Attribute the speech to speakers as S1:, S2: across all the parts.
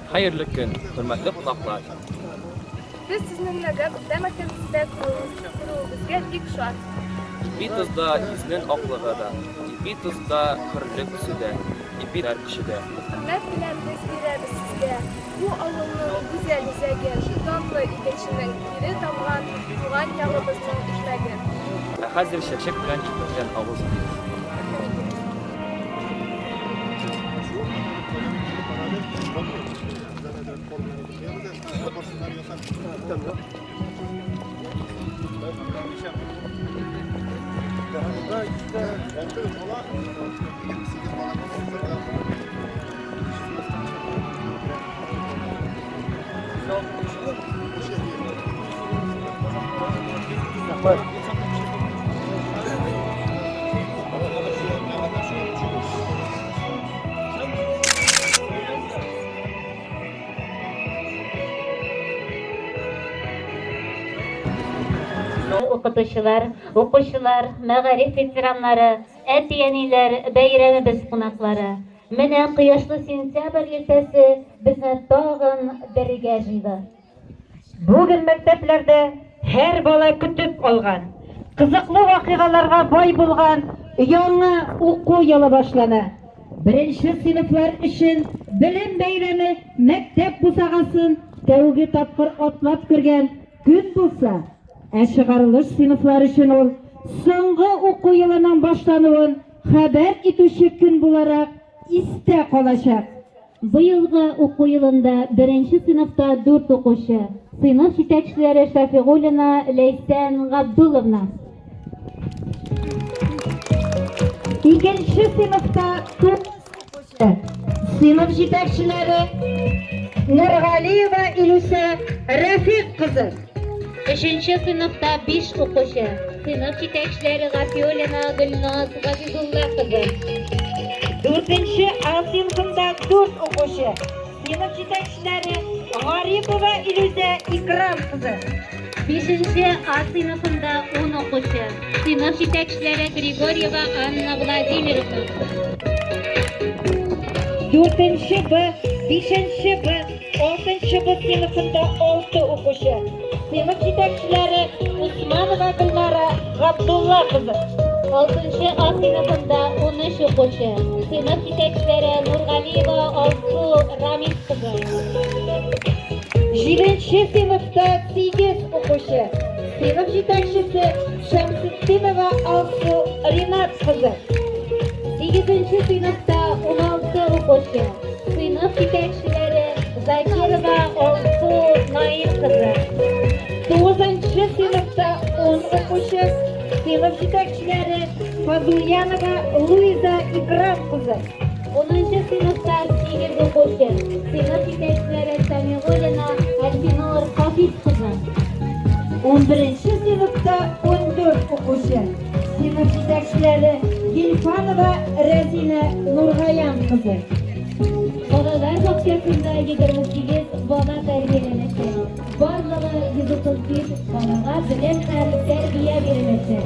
S1: Хәерле көн, хөрмәтле кунаклар!
S2: Без сезнең урта мәктәбебездә күрүебезгә бик шат.
S1: Ипи тозда йөзнең аклыгы да, ипи тозда хөрлек үсү дә, ипи һәр кешедә.
S2: Хөрмәт белән без бирәбез сезгә бу авылның гүзәл үзәген, данлы игенченең тире тамган туган ягыбызның икмәген.
S1: Ә хәзер чәкчәк белән икмәктән авыз итик.
S3: Укытучылар, укучылар, мәгариф ветераннары, әти-әниләр, бәйрәмебез кунаклары! Менә кояшлы сентябрь иртәсе безне тагын бергә җыйды.
S4: Бүген мәктәпләрдә һәр бала көтеп алган, кызыклы вакыйгаларга бай булган яңа уку елы башлана. Беренче сыйныфлар өчен белем бәйрәме мәктәп бусагасын тәүге тапкыр атлап кергән көн булса, ә чыгарылыш сыйныфлар өчен ул соңгы уку елының башлануын хәбәр итүче көн буларак истә калачак.
S3: Быелгы уку елында беренче сыйныфта дүрт укучы, сыйныф җитәкчеләре Шәфигуллина Ләйсән Габдулловна.
S4: Икенче сыйныфта тугыз укучы, сыйныф җитәкчеләре Нургалиева Илүсә Рәфыйк кызы.
S3: Өченче сыйныфта биш укучы, сыйныф җитәкчеләре Гафиуллина Гөлназ Газизулла кызы.
S4: Дүртенче А сыйныфында дүрт укучы, сыйныф җитәкчеләре Гарипова Илүзә Икрам кызы.
S3: Бишенче А сыйныфында ун укучы, сыйныф җитәкчеләре Григорьева Анна Владимировна.
S4: Дүртенче Б, бишенче Б, Алтынчы Б сыйныфында алты укучы. Сыйныф җитәкчеләре Усманова Гөлнара Габдулла кызы.
S3: Алтынчы А сыйныфында 13 укучы. Сыйныф җитәкчеләре Нургалиева Алсу Рамис кызы.
S4: Җиденче сыйныфта сигез укучы. Сыйныф җитәкчесе Шәмсетдинова Алсу Ринат кызы.
S3: Сигезенче сыйныфта 16 укучы. Сыйныф җитәкчеләре Закирова Алсу Наил кызы.
S4: Тугызынчы сыйныфта ун укучы, сыйныф җитәкчеләре Фазульянова Луиза Икрам кызы.
S3: Унынчы сыйныфта сигез укучы, сыйныф җитәкчеләре Сәмигуллина Әлфинур Хафиз кызы.
S4: Унберенче сыйныфта 14 укучы, сыйныф җитәкчеләре Гильфанова Рәзинә Нургаян кызы.
S3: Балалар бакчасында 28 бала тәрбияләнәчәк. Барлыгы 135 балага белем һәм тәрбия биреләчәк.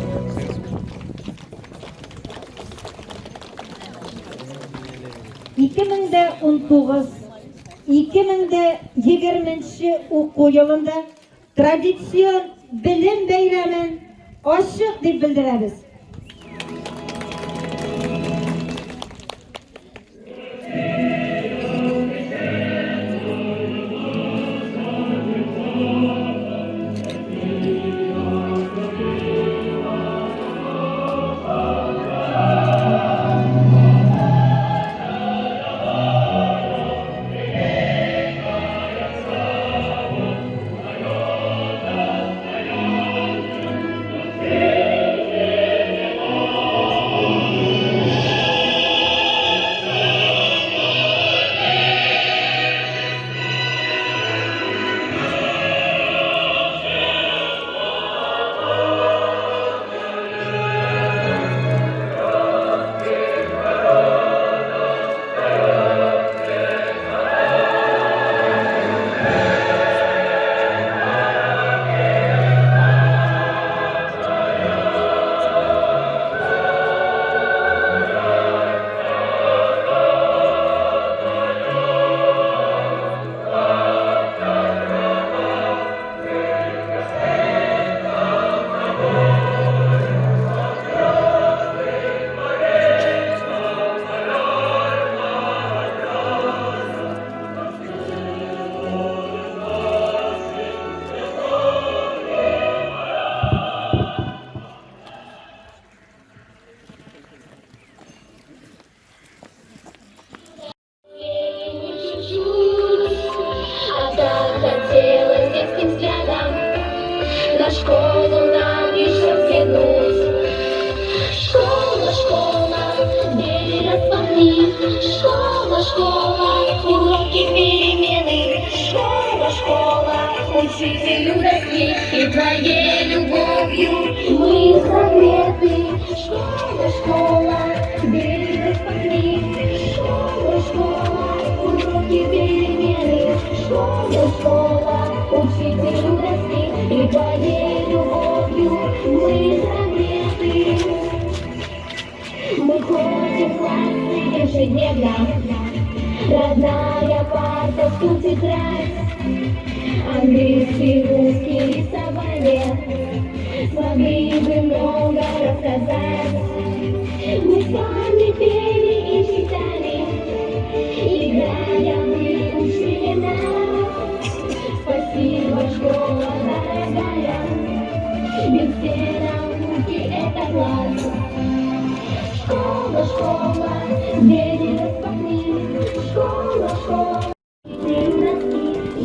S4: 2019 2020 уку елында Традицион белем бәйрәмен ачык дип белдерәбез.
S5: школа, уроки перемены. Школа, школа, учителю доски и твоей любовью мы согреты. Школа, школа, двери распахни. Школа, школа, уроки перемены. Школа, школа, учителю доски и твоей любовью мы согреты. Мы ходим в классы ежедневно. Родная парта, стул, тетрадь. Английский, русский, рисование. Смогли бы много рассказать. Мы с вами пели и читали, играя, вы учили нас. Спасибо, школа дорогая, ведь все науки это класс. Школа, школа, двери распахни. Школа, школа, двери доски.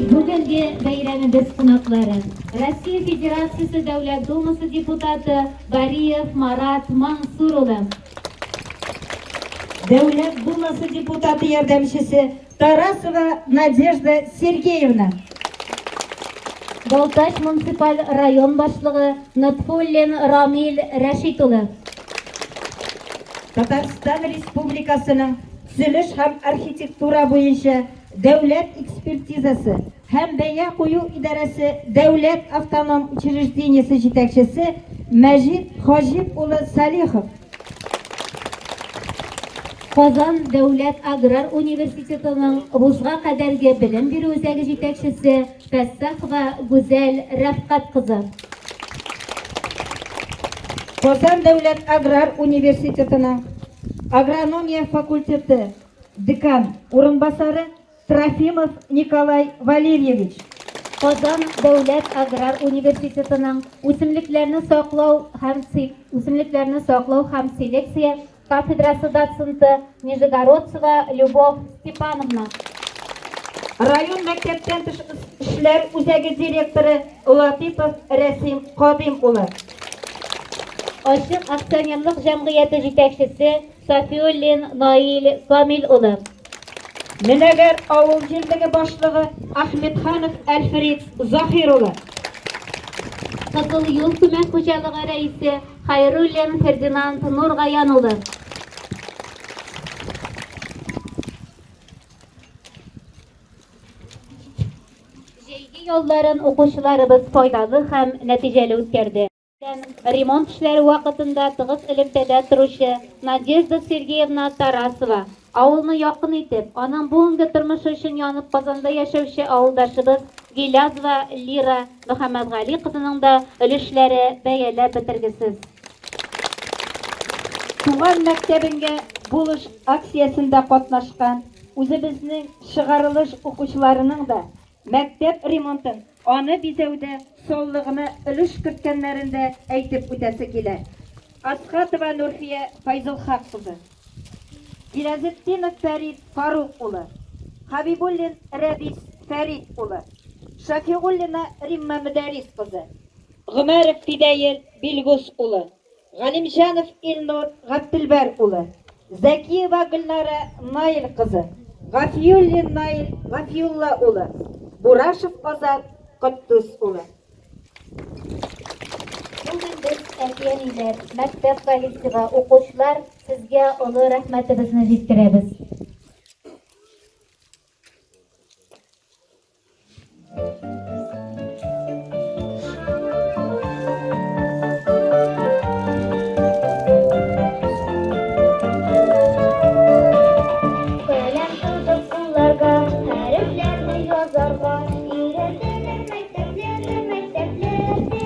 S3: Бүгенге бәйрәмебез кунаклары: Россия Федерациясе Дәүләт Думасы депутаты Бариев Марат Мансур улы.
S4: Дәүләт Думасы депутаты ярдәмчесе Тарасова Надежда Сергеевна.
S3: Балтач муниципаль район башлыгы Нотфуллин Рамил Рәшит улы.
S4: Татарстан Республикасының төзелеш һәм архитектура буенча дәүләт экспертизасы һәм бәя кую идарәсе дәүләт автоном учреждениесе җитәкчесе Мәҗит Хаҗип улы Салихов.
S3: Казан дәүләт аграр университетының вузга кадәрге белем бирү үзәге җитәкчесе Фәссахова Гүзәл Рәфкать кызы.
S4: Казан дәүләт аграр университетының агрономия факультеты декан урынбасары Трофимов Николай Валерьевич.
S3: Казан дәүләт аграр университетының үсемлекләрне саклау һәм үсемлекләрне саклау һәм селекция кафедрасы доценты Нижегородцева Любовь Степановна.
S4: Район мәктәптән тыш эшләр үзәге директоры Латыйпов Рәсим Кадыйм улы.
S3: Ачык акционерлык җәмгыяте җитәкчесе Сафиуллин Наил Камил улы.
S4: Нөнәгәр авыл җирлеге башлыгы Ахметханов Әлфрид Заһир улы.
S3: Кызыл юл күмәк хуҗалыгы рәисе Хәйруллин Фердинанд Нургаян улы. Җәйге ялларын укучыларыбыз файдалы һәм нәтиҗәле үткәрде. Ремонт эшләре вакытында тыгыз элемтәдә торучы Надежда Сергеевна Тарасова, авылны якын итеп, аның бүгенге тормышы өчен янып Казанда яшәүче авылдашыбыз Гилязова Лира Мөхәммәтгали кызының да өлешләре бәяләп бетергесез.
S4: Туган мәктәбеңгә булыш акциясендә катнашкан үзебезнең чыгарылыш укучыларының да мәктәп ремонтын, аны бизәүдә саллы гына өлеш керткәннәрен дә әйтеп үтәсе килә. Асхатова Нурфия Файзулхак кызы, Гиләзетдинов Фәрит Фарук улы, Хәбибуллин Рәдис Фәрит улы, Шафигуллина Римма Мөдәрис кызы, Гомәров Фидәел Билгус улы, Галимҗанов Илнур Гаптелбәр улы, Зәкиева Гөлнара Наил кызы, Гафиуллин Наил Гафиулла улы, Бурашев Азат Котдус улы.
S3: Бүген без, әти-әниләр, мәктәп коллективы, укучылар сезгә олы рәхмәтебезне җиткерәбез.
S5: Каләм тотып кулларга, хәрефләрне язарга өйрәтәләр мәктәпләрдә, мәктәпләрдә.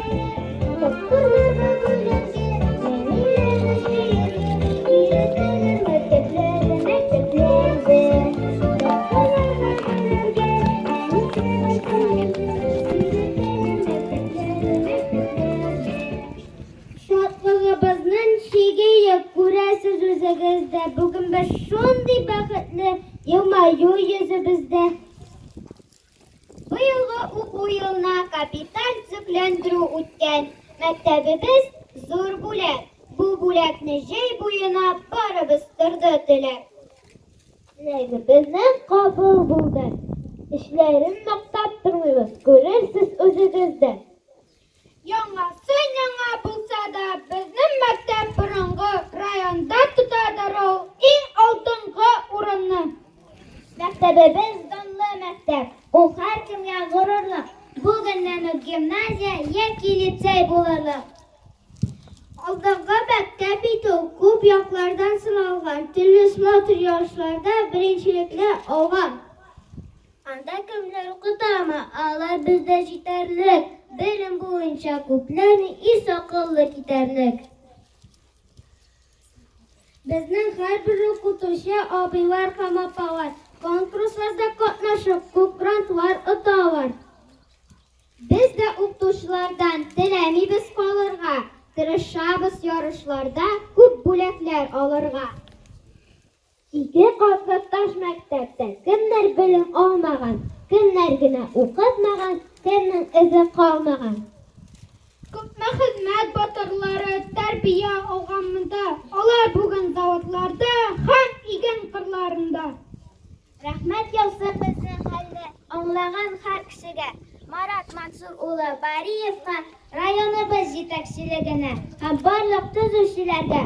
S5: Тапкырларга бүләргә, әниләрне сөяргә өйрәтәләр мәктәпләрдә, мәктәпләрдә. Тапкырларга бүләргә, әниләрне сөяргә өйрәтәләр мәктәпләрдә, мәктәпләрдә. Шатлыгыбызның чиге юк, күрәсез үзегез дә, бүген без шундый бәхетле, елмаю йөзебездә. Быелгы уку елына капиталь төзекләндерү үткән мәктәбебез зур бүләк. Бу бүләкне җәй буена барыбыз торды теләп. Теләгебезнең кабул булды. Эшләрен мактап тормыйбыз, күрерсез үзегез дә.
S6: Яңасы яңа булса да, безнең мәктәп борынгы, районда тотадыр ул иң алдынгы урынны.
S5: Мәктәбебез данлы мәктәп, ул һәркемгә горурлык. Бүгеннән үк гимназия яки лицей булырлык.
S6: Алдынгы мәктәп бит ул, күп яклардан сыналган, төрле смотр ярышларда беренчелекне алган.
S5: Анда кемнәр укытамы, алар бездә җитәрлек, белем буенча күпләрне ис акыллы китәрлек.
S6: Безнең һәрбер укытучы абыйлар һәм апалар конкурсларда катнашып, күп грантлар оталар.
S5: Без дә укытучылардан теләмибез калырга, тырышабыз ярышларда күп бүләкләр алырга. Ике катлы таш мәктәптә кемнәр белем алмаган, кемнәр генә укытмаган, кемнең эзе калмаган.
S6: Күпме хезмәт батырлары тәрбия алган монда, алар бүген заводларда һәм иген кырларында.
S5: Рәхмәт яусын безнең хәлне аңлаган һәр кешегә, Марат Мансур улы Бариевка, районыбыз җитәкчелегенә һәм барлык төзүчеләргә.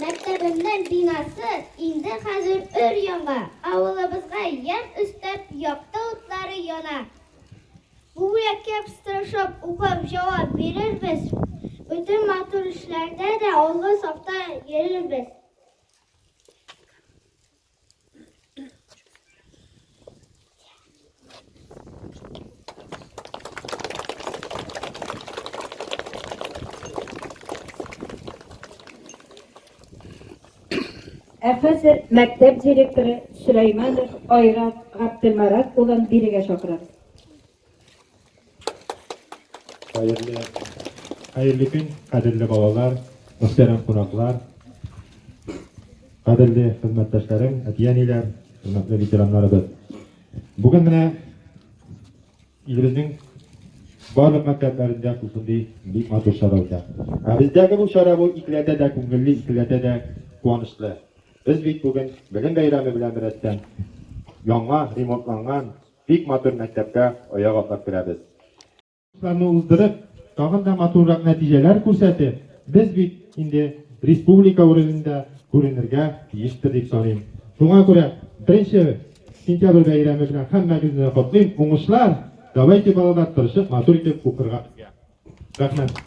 S5: Мәктәбемнең бинасы инде хәзер өр-яңа, авылыбызга ямь өстәп якты утлары яна.
S6: Бу бүләккә без тырышып укып җавап бирербез, бөтен матур эшләрдә дә алгы сафта йөрербез.
S4: Ә хәзер мәктәп директоры Сөләйманов Айрат Габделмарат улын бирегә чакырабыз.
S7: Хәерле, хәерле көн, кадерле балалар, мөхтәрәм кунаклар, кадерле хезмәттәшләрем, әти-әниләр, хөрмәтле ветераннарыбыз. Бүген менә илебезнең барлык мәктәпләрендә шушындый бик матур чара үтә. Ә бездәге бу чара бу икеләтә дә күңелле, икеләтә дә куанычлы. Без бит бүген белем бәйрәме белән беррәттән яңа ремонтланган бик матур мәктәпкә аяк атлап керәбез. Курсларны уздырып, тагын да матуррак нәтиҗәләр күрсәтеп, без бит инде республика уровеньда күренергә тиештер дип саныйм. Шуңа күрә беренче сентябрь бәйрәме белән һәммәгезне дә котлыйм. Уңышлар! Давайте, балалар, тырышып, матур итеп укырга безгә. Рәхмәт.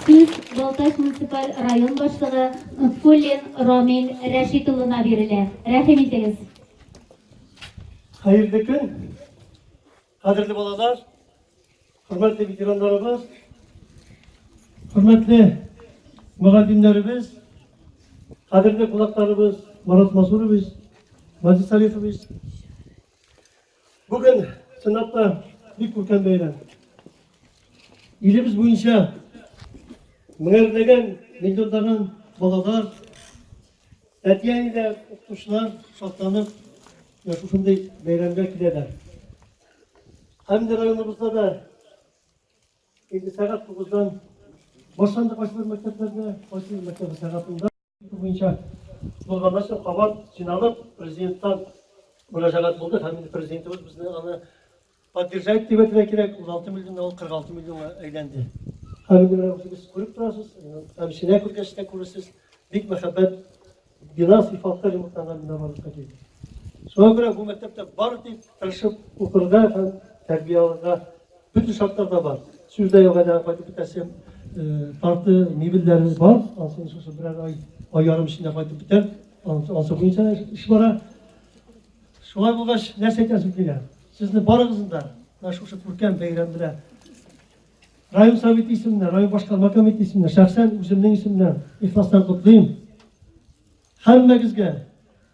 S3: Сүз Балтач муниципаль район башлыгы Нотфуллин Рамил Рәшит улына бирелә. Рәхим итегез.
S8: Хәерле көн, кадерле балалар, хөрмәтле ветераннарыбыз, хөрмәтле мөгаллимнәребез, кадерле кунакларыбыз Марат Мансурович, Вазис Салихович. Бүген чынлап та бик күркәм бәйрәм. Илебез буенча меңәрләгән миллионлаган балалар, әти-әниләр, укытучылар шатланып менә шушындый бәйрәмгә киләләр. Һәм инде районыбызда да инде сәгать 9-дан башланды кайсыбер мәктәпләрдә, кайсыбер мәктәптә сәгать 10-да. Буенча булганнан соң кабат җыйналып президенттан мөрәҗәгать булды һәм инде президентыбыз безне аны поддержать дип әйтергә кирәк, 16 миллионнан ул 46 миллионга әйләнде. Һәм инде менә үзегез күреп торасыз, һәм эченә күргәч тә күрерсез, бик мәһабәт бина сыйфатлы ремонтланган бина барлыкка килде. Шуңа күрә бу мәктәптә бары тик тырышып укырга һәм тәрбия алырга Бөтен шартлар да бар. Сүз дә юк, әле кайтып бетәсе парты, мебельләре бар. Ансын шушы берәр ай, ай ярым эчендә кайтып бетәр. Ансы буенча эш бара. Шулай булгач, нәрсә әйтәсем килә? Сезне барыгызны да менә шушы күркәм бәйрәм белән район советы исеменнән, район башкарма комитеты исеменнән, шәхсән үземнең исемнән ихластан котлыйм. Һәммәгезгә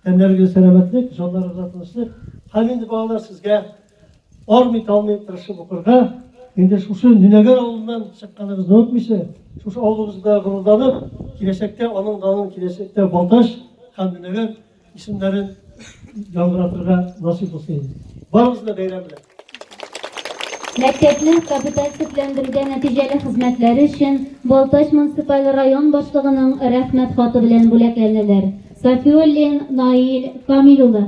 S8: тәннәрегезгә сәламәтлек, җаннарыгызга тынычлык һәм инде балалар сезгә армый-талмый тырышып укырга, инде шушы Нөнәгәр авылыннан чыкканыгызны онытмыйча, шушы авылыбызда горурланып, киләчәктә аның данын киләчәктә Балтач һәм Нөнәгәр исемнәрен яңгыратырга насыйп булсын иде. Барыгызны да бәйрәм белән!
S3: Мәктәпне капиталь төзекләндерүдә нәтиҗәле хезмәтләре өчен Балтач муниципаль район башлыгының Рәхмәт хаты белән бүләкләнделәр. Сафиуллин Наил Камил улы.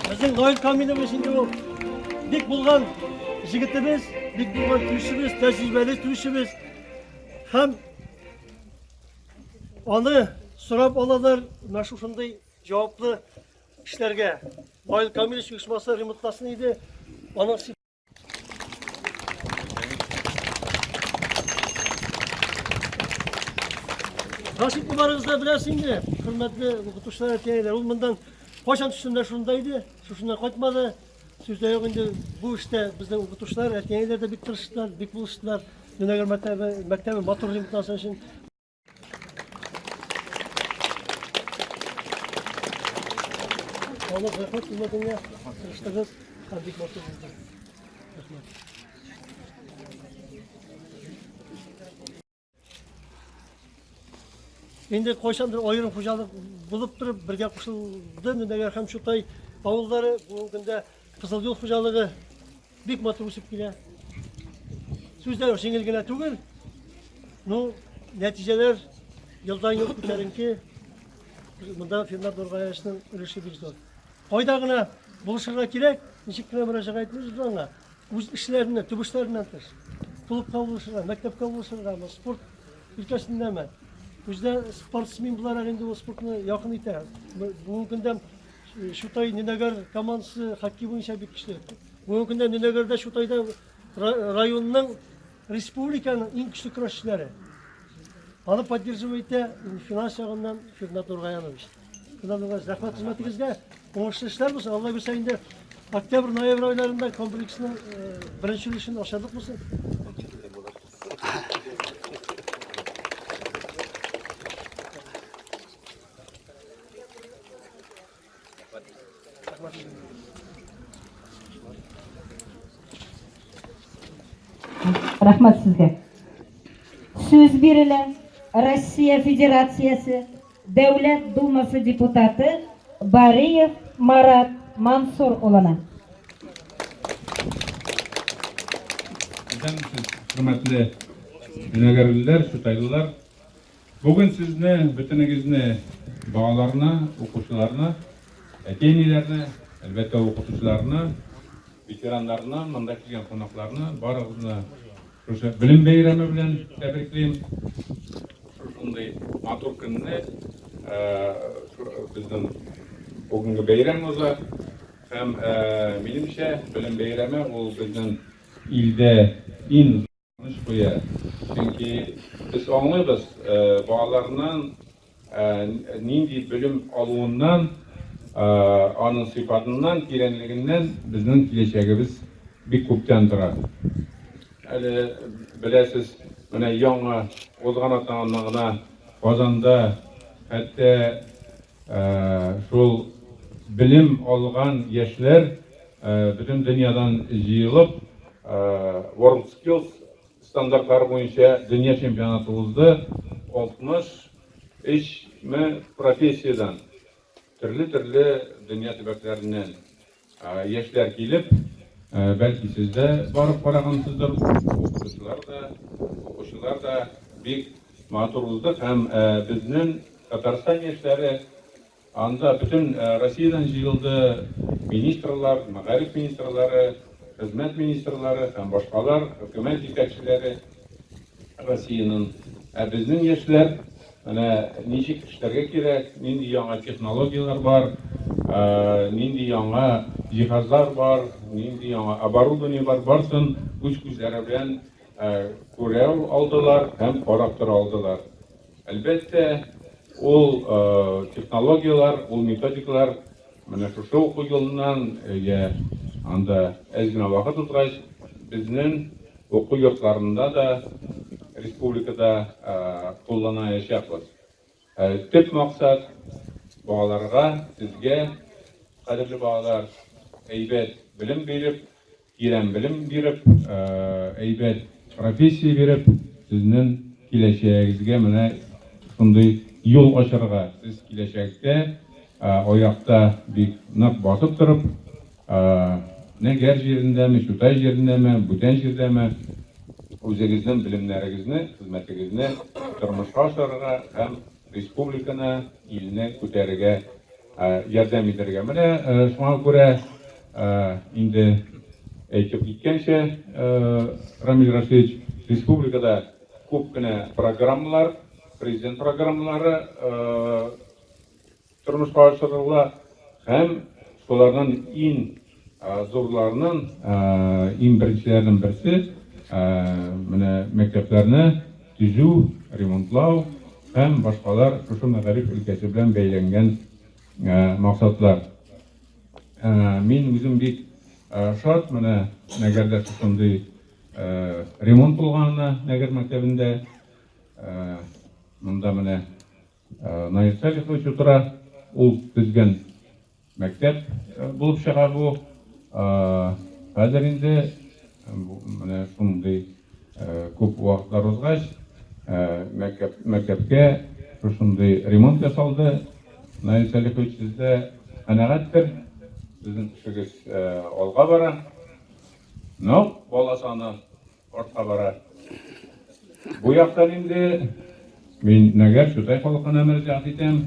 S8: Безнең Наил Камилович инде ул бик булган җегетебез, бик булган төзүчебез, тәҗрибәле төзүчебез. Һәм аны сорап алалар менә шушындый җаваплы эшләргә. Наил Камилович оешмасы ремонтласын иде. Аның Рашид барыгыз да беләсез инде, хөрмәтле укытучылар, әти-әниләр, ул моннан кайчан төшсен дә шунда иде, шушыннан кайтмады. Сүз дә юк инде, бу эштә безнең укытучылар, әти-әниләр дә бик тырыштылар, бик булыштылар. Нөнәгәр мәктәбе, мәктәбе матур ремонтлансын өчен. Аллаһ рәхмәт хезмәтеңә, тырыштыгыз һәм бик матур булды. Рәхмәт. Инде кайчандыр аерым хуҗалык булып торып, бергә кушылды Нөнәгәр һәм Чутай авыллары. Бүгенге көндә Кызыл юл хуҗалыгы бик матур үсеп килә. Сүз дә юк, җиңел генә түгел. Ну, нәтиҗәләр елдан-ел күтәренке. Монда Фирнат Нургаевичның өлеше бик зур. Кайда гына булышырга кирәк, ничек кенә мөрәҗәгать итмибез без аңа. Үз эшләреннән, төп эшләреннән тыш. Клубка булышырга, мәктәпкә булышыргамы, спорт өлкәсендәме. Үзе дә спортсмен буларак инде ул спортны якын итә. Бүгенге көндә Чутай Нөнәгәр командасы хоккей буенча бик көчле. Бүгенге көндә Нөнәгәрдә Чутайда районның, республиканың иң көчле көрәшчеләре. Аны поддерживать итә финанс ягыннан Фирнат Нургаянович. Фирнат Нургаянович, рәхмәт хезмәтегезгә. Уңышлы эшләр булсын. Алла бирсә инде октябрь, ноябрь айларында комплексның беренче өлешен ачарлык булсын.
S4: Рәхмәт сезгә. Сүз бирелә Россия Федерациясе Дәүләт Думасы депутаты Бариев Марат Мансур улына.
S9: Исәнмесез, хөрмәтле нөнәгәрлеләр, чутайлылар. Бүген сезне, бөтенегезне, балаларны, укучыларны, әти-әниләрне, әлбәттә, укытучыларны, ветераннарны, монда килгән кунакларны, барыгызны шушы белем бәйрәме белән тәбриклим. Шушындый матур көнне безнең бүгенге бәйрәм уза. Һәм, минемчә, белем бәйрәме ул безнең илдә иң Ышаныч куя. Чөнки без аңлыйбыз, балаларның нинди белем алуыннан, аның сыйфатыннан, тирәнлегеннән безнең киләчәгебез бик күптән тора. Әле беләсез, менә яңа узган атнада гына Казанда хәтта Шул белем алган яшьләр бөтен дөньядан җыелып, WorldSkills стандартлары буенча дөнья чемпионаты узды. 63 ме профессиядән, төрле-төрле дөнья төбәкләреннән яшьләр килеп, бәлки сез дә барып карагансыздыр, укытучылар да, укучылар да бик матур уздык һәм безнең Татарстан яшьләре анда бөтен Россиядән җыелды, министрлар, мәгариф министрлары, хезмәт министрлары һәм башкалар, хөкүмәт җитәкчеләре. Россиянең. Ә безнең яшьләр менә ничек эшләргә кирәк, нинди яңа технологияләр бар, нинди яңа җиһазлар бар, нинди яңа оборудование бар, барсын үз күзләре белән күрә алдылар һәм карап тора алдылар. Әлбәттә, ул технологияләр, ул методикалар менә шушы уку елыннан я анда әз генә вакыт узгач, безнең уку йортларында да республикада кулланаячакбыз. Төп максат, балаларга, сезгә, кадерле балалар, әйбәт белем биреп, тирән белем биреп, әйбәт профессия биреп, сезнең киләчәгегезгә менә шундый юл ачарга. Сез киләчәктә аякта бик нык басып торып, Нәгәр җирендәме, Чутай җирендәме, бүтән җирдәме, үзегезнең белемнәрегезне, хезмәтегезне тормышка ашырырга һәм республиканы, илне күтәрергә ярдәм итәргә. Менә шуңа күрә инде әйтеп киткәнчә, Рамил Рашидович, республикада күп кенә программалар, президент программалары Тормышка ашырыла һәм шуларның иң зурларының, иң беренчеләренең берсе, менә мәктәпләрне төзү, ремонтлау һәм башкалар шушы мәгариф өлкәсе белән бәйләнгән максатлар. Мин үзем бик шат, менә әгәр дә шушындый ремонт булганына Нәгәр мәктәбендә, монда менә Наил Салихович утыра, ул төзгән мәктәп булып чыга бу. Хәзер инде менә шундый күп вакытлар узгач, мәктәп, мәктәпкә шушындый ремонт ясалды. Наил Салихович, сез дә канәгатьтер, сезнең эшегез алга бара. Но бала саны Артка бара. Бу яктан инде мин Нәгәр Чутай халкына мөрәҗәгать итәм,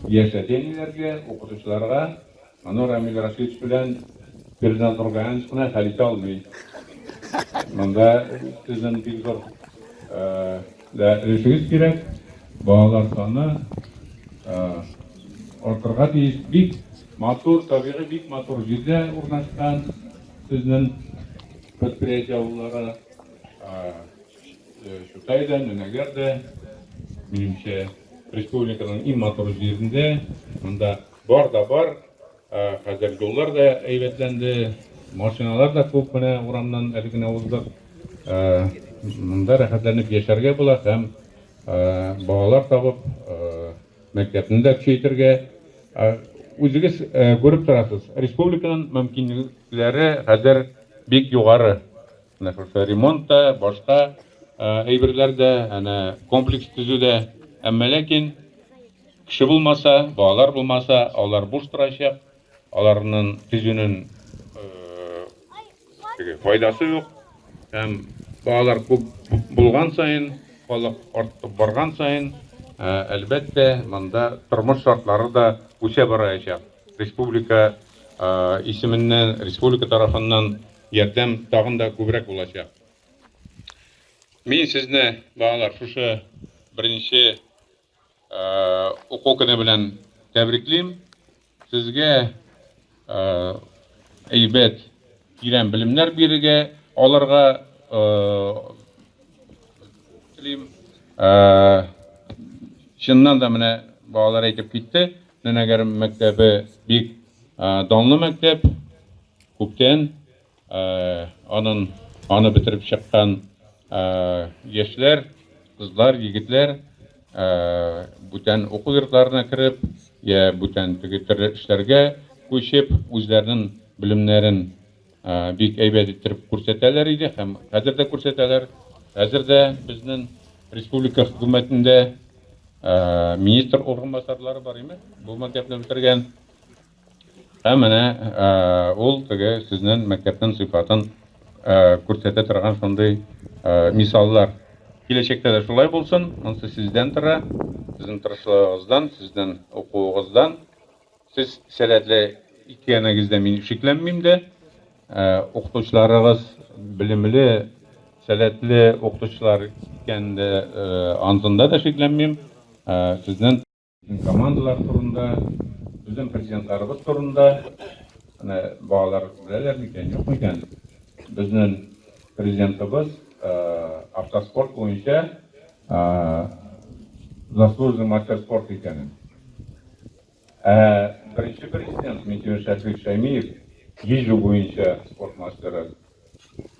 S9: яшь әти-әниләргә, укытучыларга. Моны Рамил Рашидович белән Фердинанд Нургаянович кына хәл итә алмый. Монда сезнең бик зур да өлешегез кирәк. Балалар саны артырга тиеш. Бик матур, табигый бик матур җирдә урнашкан сезнең Предприятие авыллары Чутай да, Нөнәгәр дә, минемчә, республиканың иң матур җирендә. Монда бар да бар. Хәзер юллар да әйбәтләнде, машиналар да күп, менә урамнан әле генә уздык. Монда рәхәтләнеп яшәргә була һәм балалар табып, мәктәпне дә көчәйтергә. Үзегез күреп торасыз, республиканың мөмкинлекләре хәзер бик югары. Менә шушы ремонт та, башка әйберләр дә, әнә комплекс төзү дә. Әмма ләкин кеше булмаса, балалар булмаса, алар буш торачак. Аларның төзүнең теге файдасы юк. Һәм балалар күп булган саен, халык артып барган саен, әлбәттә, монда тормыш шартлары да үсә бараячак. Республика исеменнән, республика тарафыннан ярдәм тагын да күбрәк булачак. Мин сезне, балалар, шушы беренче Уку көне белән тәбриклим. Сезгә әйбәт, тирән белемнәр бирергә, алырга телим. Чыннан да менә балалар әйтеп китте, Нөнәгәр мәктәбе бик данлы мәктәп. Күптән Анын аны бетереп чыккан яшьләр, кызлар, егетләр бүтән уку йортларына кереп, я бүтән теге төрле эшләргә күчеп, үзләренең белемнәрен бик әйбәт иттереп күрсәтәләр иде һәм хәзер дә күрсәтәләр. Хәзер дә безнең республика хөкүмәтендә министр урынбасарлары бар име? Бу мәктәпне бетергән. Ә менә ул теге сезнең мәктәпнең сыйфатын күрсәтә торган шундый мисаллар. Киләчәктә дә шулай булсын, монысы сездән тора, сезнең тырышлыгыгыздан, сезнең укуыгыздан. Сез сәләтле икәнегездә мин шикләнмим дә. Укытучыларыгыз белемле, сәләтле укытучылар икәнендә ансында да шикләнмим. Сезнең Командалар турында, безнең президентларыбыз турында, менә балалар беләләр микән, юк микән, безнең президентыбыз автоспорт буенча заслуженный мастер спорта икәнен. Ә беренче президент Минтимер Шәйхиевич Шәймиев йөзү буенча спорт мастеры.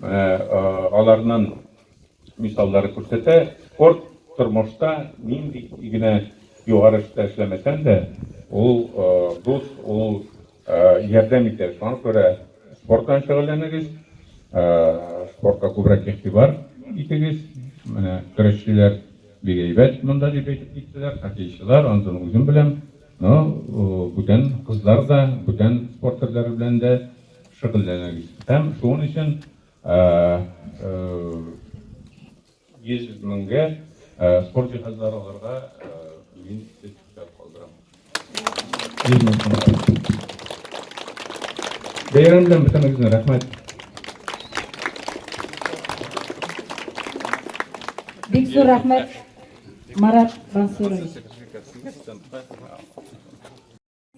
S9: Менә аларның мисаллары күрсәтә, спорт тормышта нинди генә югары эштә эшләмәсәң дә, ул дус, ул ярдәм итә. Шуңа күрә спорт белән шөгыльләнегез, спортка күбрәк игътибар итегез. Менә көрәшчеләр бик әйбәт монда дип әйтеп киттеләр, хоккейчылар, анысын үзем беләм. Но бүтән кызлар да, бүтән спорт төрләре белән дә. шөгыльләнегез. Һәм шуның өчен 100 меңгә спорт җиһазлары алырга мин сертификат калдырам. 100 мең сумга. Бәйрәм белән бөтенегезне, рәхмәт.
S4: Бик зур рәхмәт, Марат Мансурович.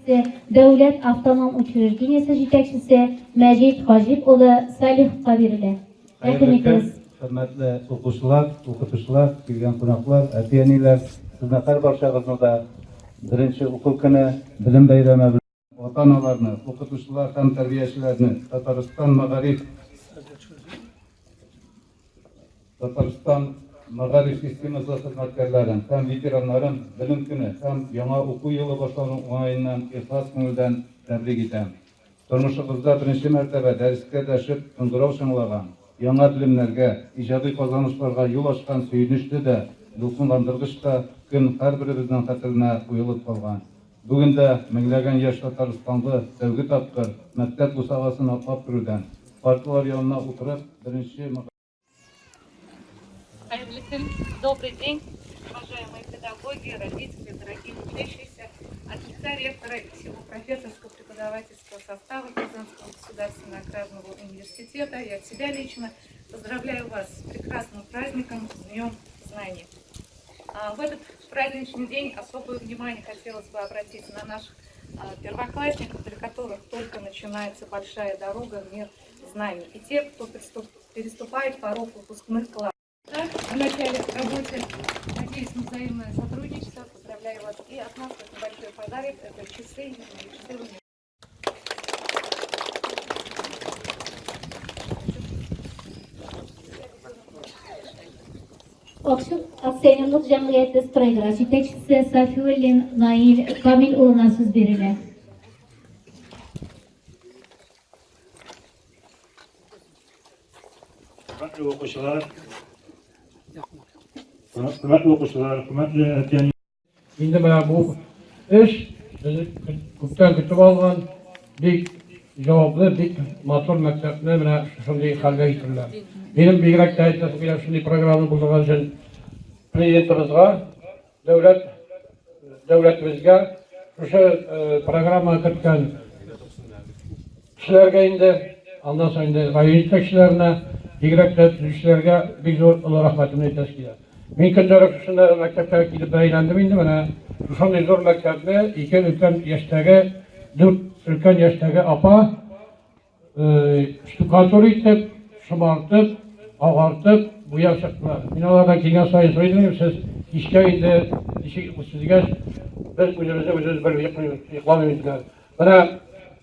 S3: Дәүләт автоном учреждениесе җитәкчесе Мәҗит Хаҗип улы Салиховка бирелә.
S10: Хәерле көн, хөрмәтле укучылар, укытучылар, килгән кунаклар, әти-әниләр. Сезне һәрбарчагызны да беренче уку көне, белем бәйрәме белән ата-аналарны, укытучылар һәм тәрбиячеләрне Татарстан мәгариф Татарстан мәгариф системасы хезмәткәрләрен һәм ветераннарын Белем көне һәм яңа уку елы башлану уңаеннан ихлас күңелдән тәбрик итәм. Тормышыгызда беренче мәртәбә дәрескә дәшеп кыңгырау чыңлаган, яңа белемнәргә, иҗади казанышларга юл ачкан сөенечле дә, дулкынландыргыч та көн һәрберебезнең хәтеренә уелып калган. Бүген дә меңләгән яшь татарстанлы тәүге тапкыр мәктәп бусагасын атлап керүдән, парталар янына утырып, беренче
S11: Хәерле көн, добрый день, уважаемые педагоги, родители, дорогие учащиеся. От лица ректора и всего профессорско-преподавательского состава Казанского государственного аграрного университета и от себя лично поздравляю вас с прекрасным праздником, с Днем Знаний. В этот праздничный день особое внимание хотелось бы обратить на наших первоклассников, для которых только начинается большая дорога в мир знаний, и те, кто переступает порог выпускных классов. В начале работы, надеюсь на взаимное сотрудничество. Поздравляю вас и от нас небольшой подарок. Это часы, часы.
S3: Ачык акционерлык җәмгыяте Стройград җитәкчесе Сафиуллин Наил Камил улына сүз бирелә.
S12: Хөрмәтле укучылар, хөрмәтле укучылар, хөрмәтле әти-әни.
S13: Инде менә бу эш без күптән көтеп алган бик җаваплы, бик матур мәктәпне менә шушындый хәлгә китерделәр. Минем бигрәк тә әйтәсем килә, шундый программа булдырган өчен президентыбызга, дәүләт дәүләтебезгә шушы программа керткән кешеләргә инде, аннан соң инде район җитәкчеләренә, бигрәк тә төзүчеләргә бик зур олы рәхмәтемне әйтәсе килә. Мин көндәлек шушында мәктәпкә килеп бер әйләндем инде, менә шушындый зур мәктәпне ике өлкән яшьтәге, дүрт өлкән яшьтәге апа штукатур итеп, шомартып, агартып, буяп чыктылар. Мин алардан килгән саен сорый идем, сез кичкә инде ничек йоклыйсыз дигәч, без үзебезне үзебез бер йокламыйбыз диделәр. Менә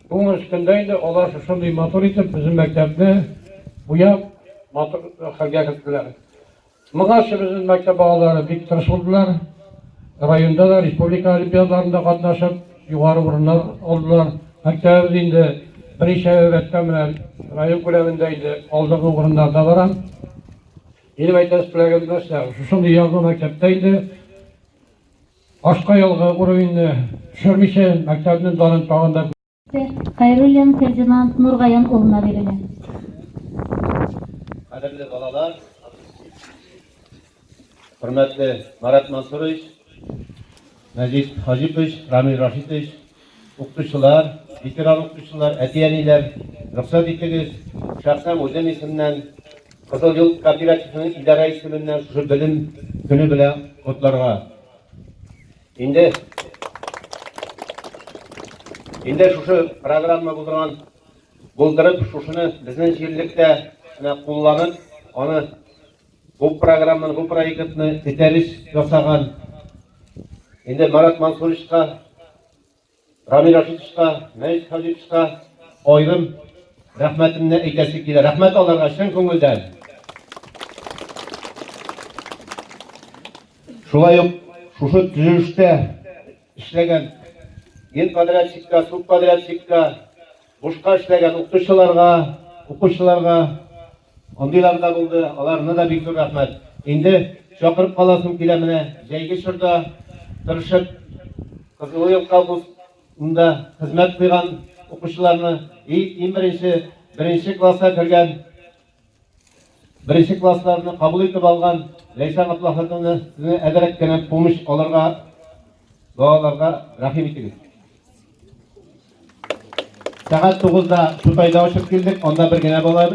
S13: бүгенге көндә инде алар шушындый матур итеп безнең мәктәпне буяп, матур хәлгә керттеләр. Моңарчы безнең мәктәп балалары бик тырыш булдылар. Районда да, республика олимпиадаларында катнашып, югары урыннар алдылар. Мәктәбебез инде берничә ел рәттән менә район күләмендә инде алдынгы урыннарда бара. Минем әйтәсе теләгем нәрсә? Шушындый язгы мәктәптә инде Башка елгы уровеньны төшермичә, мәктәпнең данын тагын да
S3: Хәйруллин Фердинанд Нургаян улына бирелә.
S14: Кадерле балалар, хөрмәтле Марат Мансурович, Мәҗит Хаҗипович, Рамил Рашитович, укытучылар, ветеран укытучылар, әти-әниләр, рөхсәт итегез, шәхсән үзем исемнән, Кызыл юл кооперативының идарә исеменнән шушы белем көне белән котларга. Инде инде шушы программа булдырган булдырып, шушыны безнең җирлектә менә кулланып, аны бу программаны, бу проектны этәреш ясаган инде Марат Мансуровичка Рамил Рашитовичка, Мәҗит Хаҗиевичка аерым рәхмәтемне әйтәсе килә. Рәхмәт аларга чын күңелдән. Шулай ук шушы төзелештә эшләгән генподрядчикка, субподрядчикка, бушка эшләгән укытучыларга, укучыларга андыйлар да булды, аларны да бик зур рәхмәт. Инде чакырып каласым килә менә җәйге чорда тырышып Кызыл Юл колхозында хезмәт куйган укучыларны и иң беренче беренче класска кергән беренче классларны кабул итеп алган Ләйсән Габдуллахатовна сезне әзрәк кенә помощь алырга балаларга рәхим итегез. Сәгать 9-да Чутайда очып килдек, анда бер генә бала.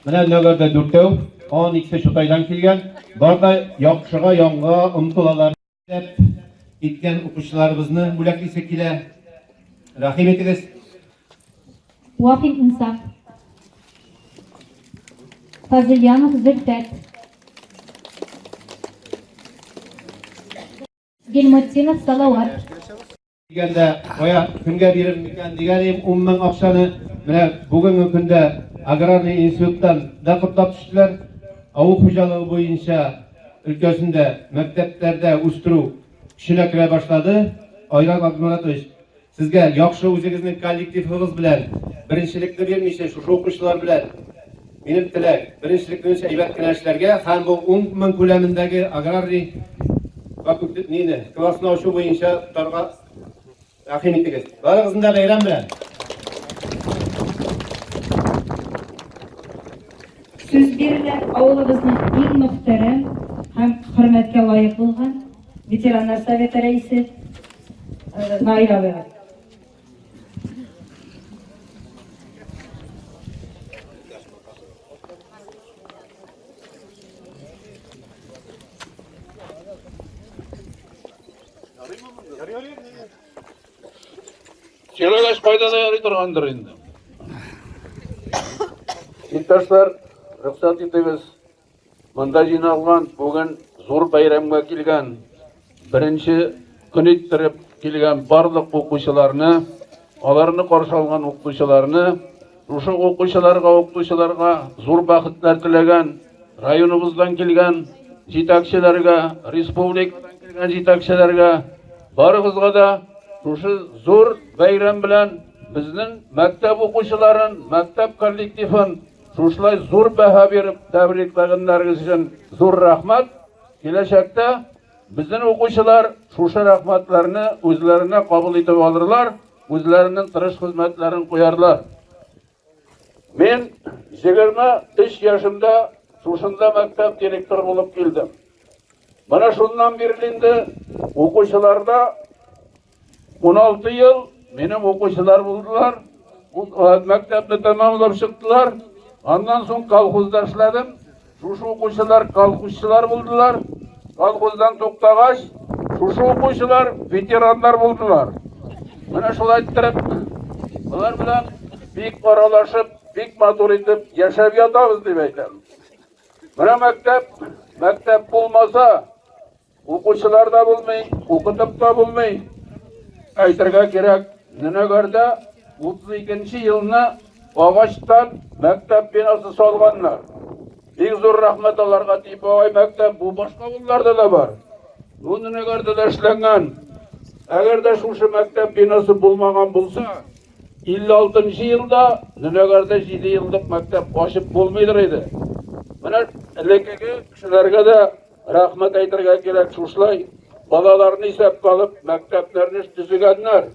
S14: Менә Нөгәрдә дүртәү, аның икесе Чутайдан килгән. Бар да яхшыга, яңга омтылалар. Дип киткән укучыларыбызны бүләклисе килә. Рәхим итегез.
S3: Вафин Инсаф. Фазыльянов Зөлфәт. Гильмутдинов Салават.
S14: Дигәндә, кая, кемгә бирер микән дигән идем, 10 мең акчаны менә бүгенге көндә аграрный институттан да котлап төштеләр. Авыл хуҗалыгы буенча өлкәсендә мәктәпләрдә үстерү көченә керә башлады. Айрат Абдумаратович, сезгә яхшы үзегезнең коллективыгыз белән беренчелекне бирмичә, шушы укучылар белән Минем теләк, беренчелекне өч әйбәт кенә эшләргә һәм бу 10 мең күләмендәге аграрный факультет нине, классны ачу буенча тотарга рәхим итегез. Барыгызны да бәйрәм белән!
S4: Сүз бирелә авылыбызның иң мөхтәрәм һәм хөрмәткә лаек булган ветераннар советы рәисе Наил абыйга.
S9: Сөйләгәч кайда да ярый торгандыр инде. Иптәшләр, рөхсәт итегез. Монда җыйналган, бүген зур бәйрәмгә килгән, беренче көн иттереп килгән барлык укучыларны, аларны каршы алган укытучыларны, шушы укучыларга, укытучыларга зур бәхетләр теләгән, районыбыздан килгән җитәкчеләргә, республикадан килгән җитәкчеләргә, барыгызга да шушы зур бәйрәм белән безнең мәктәп укучыларын, мәктәп коллективын Шушылай зур бәһа биреп тәбрикләгәннәрегез өчен зур рәхмәт. Киләчәктә безнең укучылар шушы рәхмәтләрне үзләренә кабул итеп алырлар, үзләренең тырыш хезмәтләрен куярлар. Мин 23 яшемдә шушында мәктәп директоры булып килдем. Менә шуннан бирле инде укучыларда 16 ел минем укучылар булдылар. Мәктәпне тәмамлап чыктылар. Аннан соң колхозда эшләдем. Шушы укучылар колхозчылар булдылар. Колхоздан туктагач, шушы укучылар ветераннар булдылар. Менә шулай иттереп, алар белән бик аралашып, бик матур итеп яшәп ятабыз дип әйтәм. Менә мәктәп, мәктәп булмаса, Укучылар да булмый, укытып та булмый. Әйтергә кирәк, Нөнәгәрдә 32 елны агачтан мәктәп бинасы салганнар. Бик зур рәхмәт аларга, типовой мәктәп, бу башка авылларда да бар. Бу Нөнәгәрдә дә эшләнгән. Әгәр дә шушы мәктәп бинасы булмаган булса, 56 елда Нөнәгәрдә 7 еллык мәктәп ачып булмыйдыр иде. Менә элеккеге кешеләргә дә Рәхмәт әйтергә кирәк, шушылай балаларны исәпкә алып, мәктәпләрне төзегәннәр.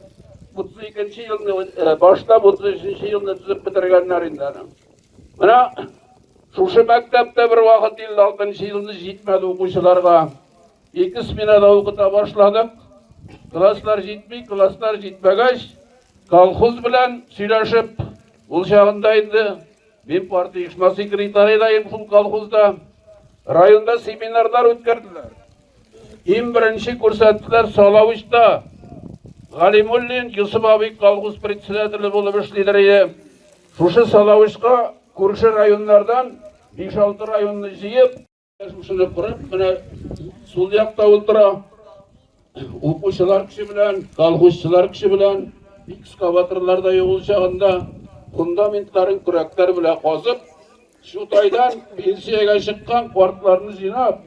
S9: 32 елны э, башлап 33 елны төзеп бетергәннәр инде аны. Менә шушы мәктәптә бер вакыт 56 елны җитмәде укучыларга. Ике сменада укыта башладык. Класслар җитми, класслар җитмәгәч, колхоз белән сөйләшеп, ул чагында инде Мин партия оешма секретаре да идем шул колхозда. Районда семинарлар үткәрделәр. Иң беренче күрсәттеләр Салавычта. Галимуллин Юсуф абый колхоз председателе булып эшлидер иде. Шушы Салавычка күрше районнардан 5-6 районны җыеп, Шушыны корып, менә сул якта утыра. Укучылар кеше белән, колхозчылар кеше белән, экскаваторлар да юк ул чагында, фундаментларын көрәкләр белән казып, Чутайдан пенсиягә чыккан картларны җыйнап,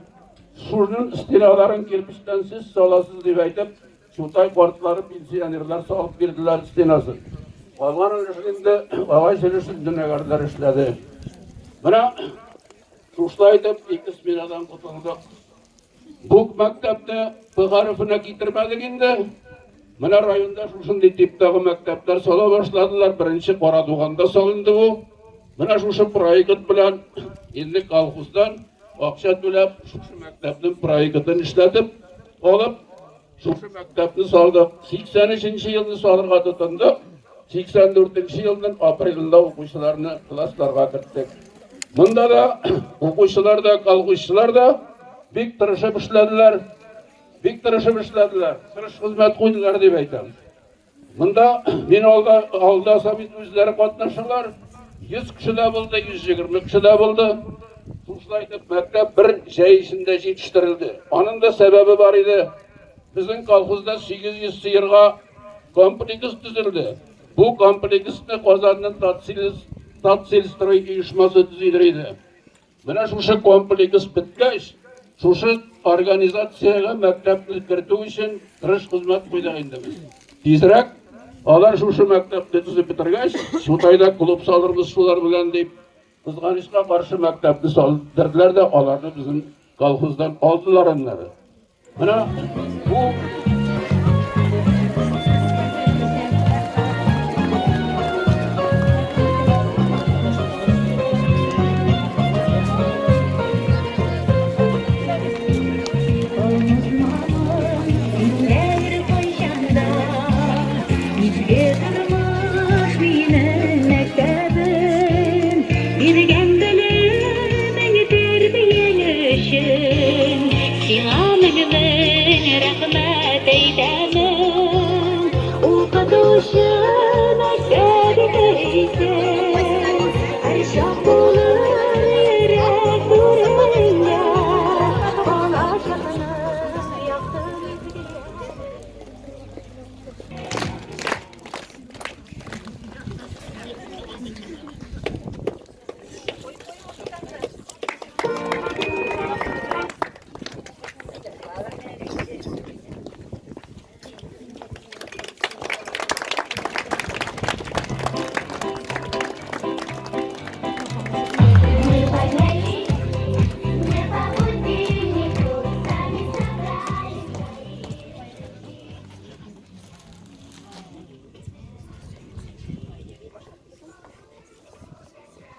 S9: шуның стеналарын кирпечтән сез саласыз дип әйтеп, Чутай картлары пенсионерлар салып бирделәр стенасын. Калган өлешен инде агач өлешен дөнәгәрләр эшләде. Менә Шушылай итеп, ике сменадан котылдык. Бу мәктәпне П хәрефенә китермәдек инде.
S15: Менә районда шушындый типтагы мәктәпләр сала башладылар. Беренче Карадуганда салынды бу. Менә шушы проект белән инде колхоздан акча түләп, шушы мәктәпнең проектын эшләтеп алып, шушы мәктәпне салдык. 83 елны салырга тотындык. 84 елның апрелендә укучыларны классларга керттек. Монда да укучылар да, колхозчылар да бик тырышып эшләделәр. Бик тырышып эшләделәр, тырыш хезмәт куйдылар дип әйтәм. Монда мин алда алда совет үзләре катнашалар. 100 кеше дә булды, 120 кеше дә булды. Шушылай итеп мәктәп бер җәй эчендә җитештерелде. Аның да сәбәбе бар иде. Безнең колхозда 800 сыерга комплекс төзелде. Бу комплексны Казанның Татсельстрой оешмасы төзидер иде. Менә шушы комплекс беткәч, шушы организациягә мәктәпне кертү өчен тырыш хезмәт куйдык инде без. Тизрәк алар шушы мәктәпне төзеп бетергәч, Чутайда клуб салырбыз шулар белән дип, кызганычка каршы мәктәпне салдырдылар да аларны безнең колхоздан алдылар аннары. Менә бу
S16: Биргән белемең тәрбияң өчен Сиңа мең-мең рәхмәт әйтәмен. Укытучы мәктәп итәйсең, Һәрчак булыр йөрәк түреңдә. Балачакның якты мизгеле.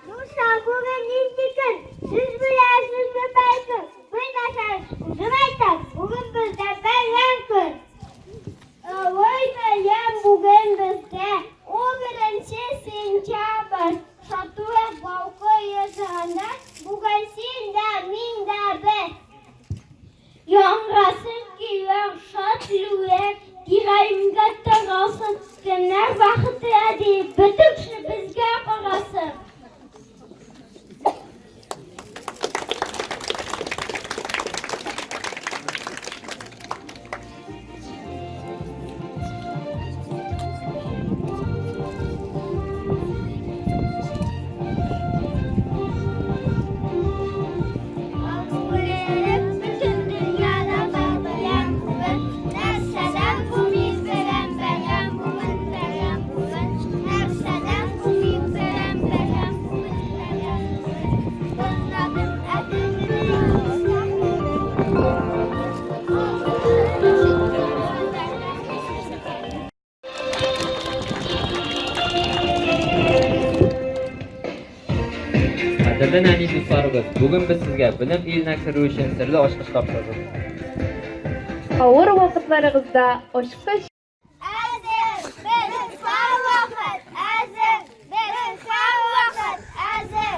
S5: Дуслар, бүген нинди көн? Сез беләсезме бәлкем? Белмәсәгез, үзем әйтәм, бүген бездә бәйрәм көн. Олы бәйрәм бүген бездә, ул беренче сентябрь. Шатлык балкый йөзендә, бүген син дә, мин дә без. Яңгырасын көйләр, шат лүләр, Тирә-юньгә таралсын, Кемнәр бәхетле дип, Бөтен кеше безгә карасын. Бөтен дөньяда бар бәйрәм бүген. Нәрсәдән бу мин беләм, бәйрәм бүген, бәйрәм бүген. Нәрсәдән бу мин беләм, бәйрәм бүген, бәйрәм бүген. Тыңладым
S1: Кадерле нәни дусларыбыз, бүген без сезгә белем иленә керү өчен серле ачкыч тапшырдык.
S2: Авыр вакытларыгызда ачкыч
S5: Әзер, без һәрвакыт әзер, без һәрвакыт әзер.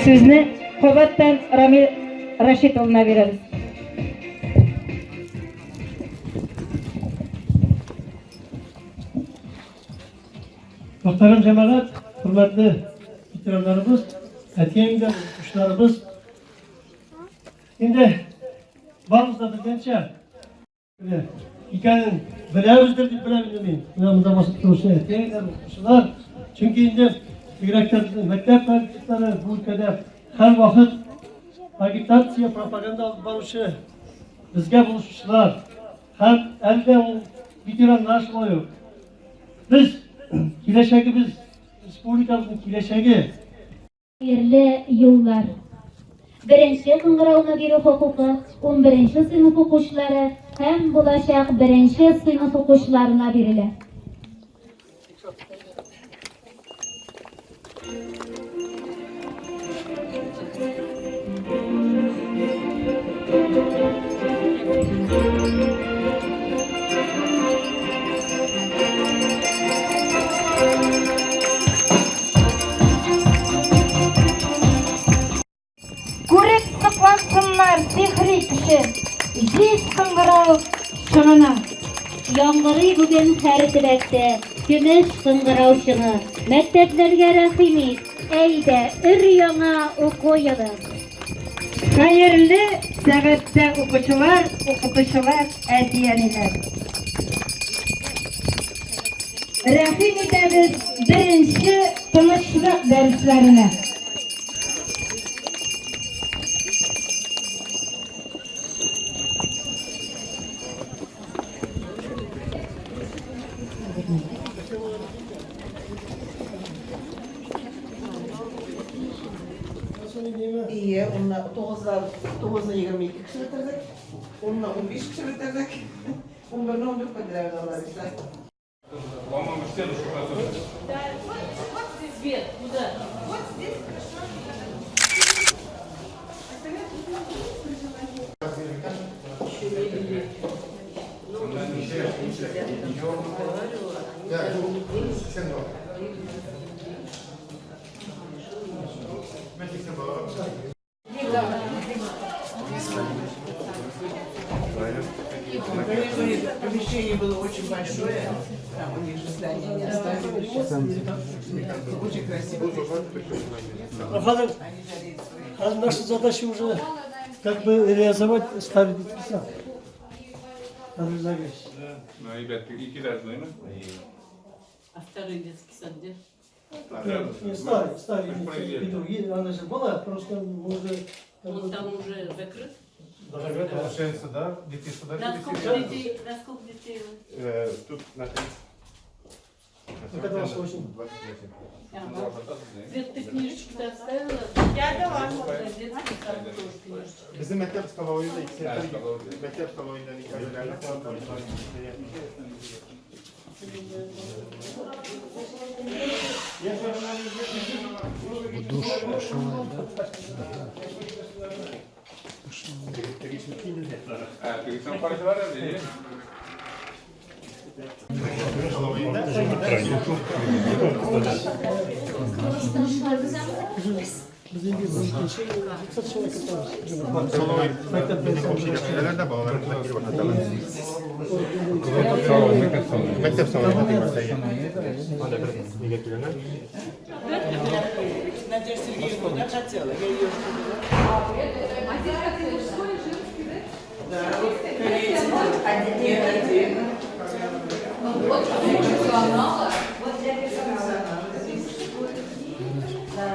S4: Сүзне кабаттан Рамил Рашит улына бирәбез.
S8: Мөхтәрәм җәмәгать, хөрмәтле ветераннарыбыз, әти-әниләр, укучыларыбыз. Инде барыбыз да белгәнчә, икәнен беләбездер дип беләм инде мин. Менә монда басып торучы әти-әниләр, укучылар. Чөнки инде бигрәк тә безнең мәктәп коллективлары бу өлкәдә һәрвакыт агитация, пропаганда алып баручы, безгә булышучылар һәм әле дә ул ветераннар шулай ук. Без киләчәгебез, республикабызның киләчәге.
S3: Хәерле юллар. Беренче кыңгырауны бирү хокукы унберенче сыйныф укучылары һәм булачак беренче сыйныф укучыларына бирелә.
S4: Күреп соклансыннар сихри көчен, Җиз кыңгырау чыңына.
S3: Яңгырый бүген һәр төбәктә Көмеш кыңгырау чыңы. Мәктәпләргә рәхим ит, әйдә, өр-яңа уку елы.
S4: Хәерле сәгатьтә укучылар, укытучылар, әти-әниләр. Рәхим итәбез беренче тынычлык дәресләренә.
S17: Ие, унны тугыздан тугызны 22 кеше бетердек, унны 15 кеше бетердек, унберне 14 бетерәбез Алла бирсә.
S9: По-моему, стенушку потом.
S11: Да, вот, вот здесь вверх, куда? Вот здесь хорошо.
S17: Помещение было очень большое, там у них же здание не оставили. Очень красиво.
S8: Хәзер, хәзер наша задача уже как бы реализовать старый детский сад. Хәзер загрыз.
S9: Ну, ребятки, ике этажный,
S18: А старый детский сад где?
S8: Не старый, старый имеется в виду. Она же была, просто мы уже... как
S18: Он
S8: бы-
S18: там уже закрыт?
S8: Да.
S19: Получается, да? Детей сюда
S18: На сколько
S19: переселили?
S18: детей? На сколько детей?
S19: Тут на 30.
S8: Ну, когда вас очень-
S19: 28.
S18: Ага. Свет, ты книжечку-то оставила?
S11: Я дала.
S18: На детский сад тоже книжечку.
S19: Bizim mektep столовойында ике мәктәп столовойында
S20: Душ душевая, да?
S9: Ә, тегесен карыйсылар әле,
S8: Без инде 500 человек осталось.
S19: Мәктәп столовойында
S17: Надежда Сергеевна куда хотела, я ее уже повела.
S11: А здесь как мужской и женский, да?
S17: Да, вот корейцы. Нет, отдельно.
S11: Вот персонала. Вот для персонала. Да.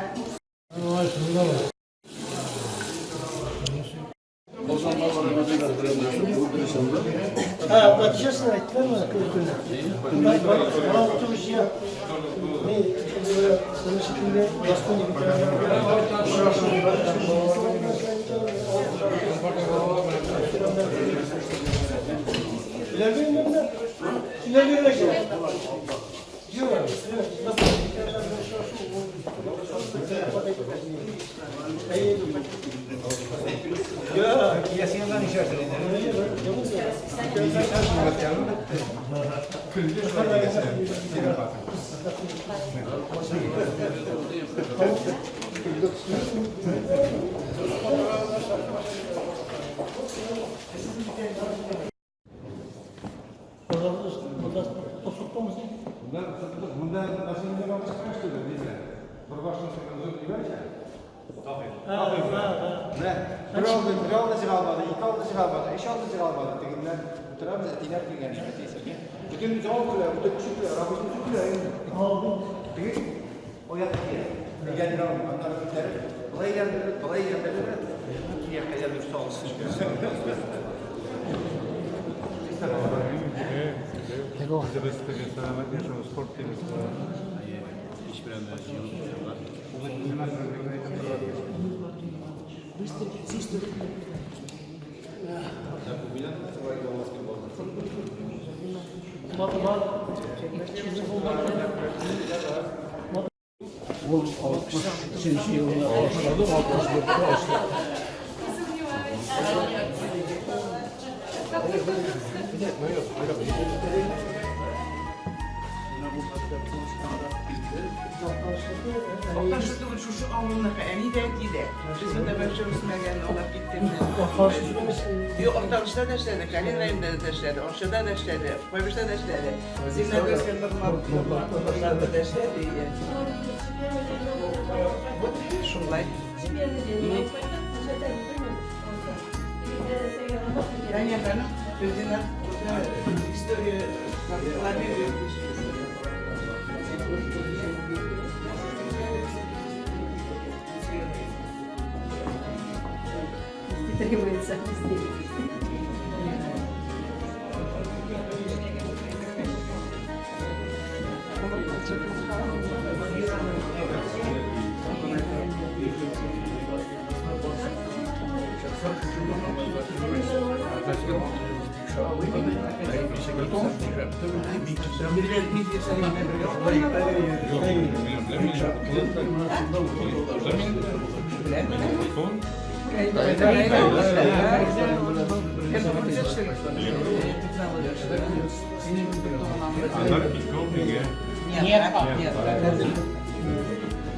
S8: Ha, нәтиҗәсен әйттеләрме көне? Бала укытучы мин заместителе Бастуни
S19: Монда мәсьәләләр алып чыккач түгел, нидә? Бер башын зур дибәрчә. Бер алды, бер алды чыга алмады, ике алды чыга алмады, өч алды чыга алмады. Тегеннән утырабыз, әтиләр килгән инде әтисе. Бөтен зал көлә, бөтен кеше көлә, рабочий көлә инде. Теге аяк кия. Әйләндерә алмый, аннары күтәреп, болай әйләндереп, болай әйләндереп, кия әйләндереп салып.
S10: Үзебез теге сәламәт яшәү, спорт дибез.
S21: Әйе, кич белән дә җыелып утыралар.
S20: Ул 63 елда башлады, 64-тә ачты.
S17: Акташы түгел, шушы авылныкы, әни дә, әти дә. Без монда бәлки үсмәгән, алар китте. Юк, Актанышта да эшләде, Калин районында да эшләде, Арчада да эшләде, Кайбычта да эшләде. Зеленодольская Нурлатта да эшләде. Иә. Вот шулай. Дания ханым, бездән история
S18: Требуется везде.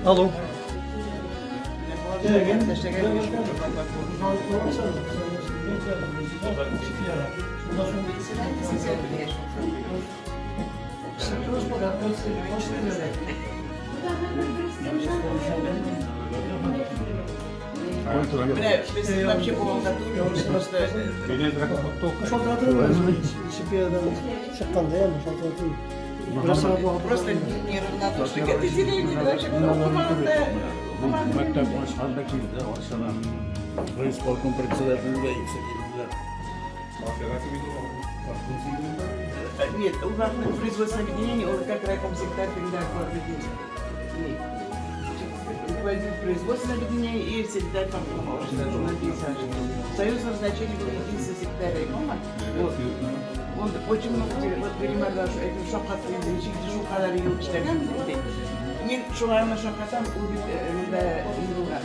S8: Алло.
S17: Менә без вообще бу авылда түгел, без просто просто неравнодушны к этой деревне, вообще укымаган да.
S20: Мәктәп ачканда килде Арчадан. Райисполком председателе дә икесе килделәр.
S17: Нет, у вас производственное объединение, он как райком секретарь всегда руководитель производственного объединения и секретарь парткома. Союз назначения был единственный секретарь райкома. Вот. Он очень много, вот Галим Ардаш, этим шаккатты инде, ничек шул кадәр ел эшләгән ди. Мин шуңа гына шаккатам, ул бит монда ни булган.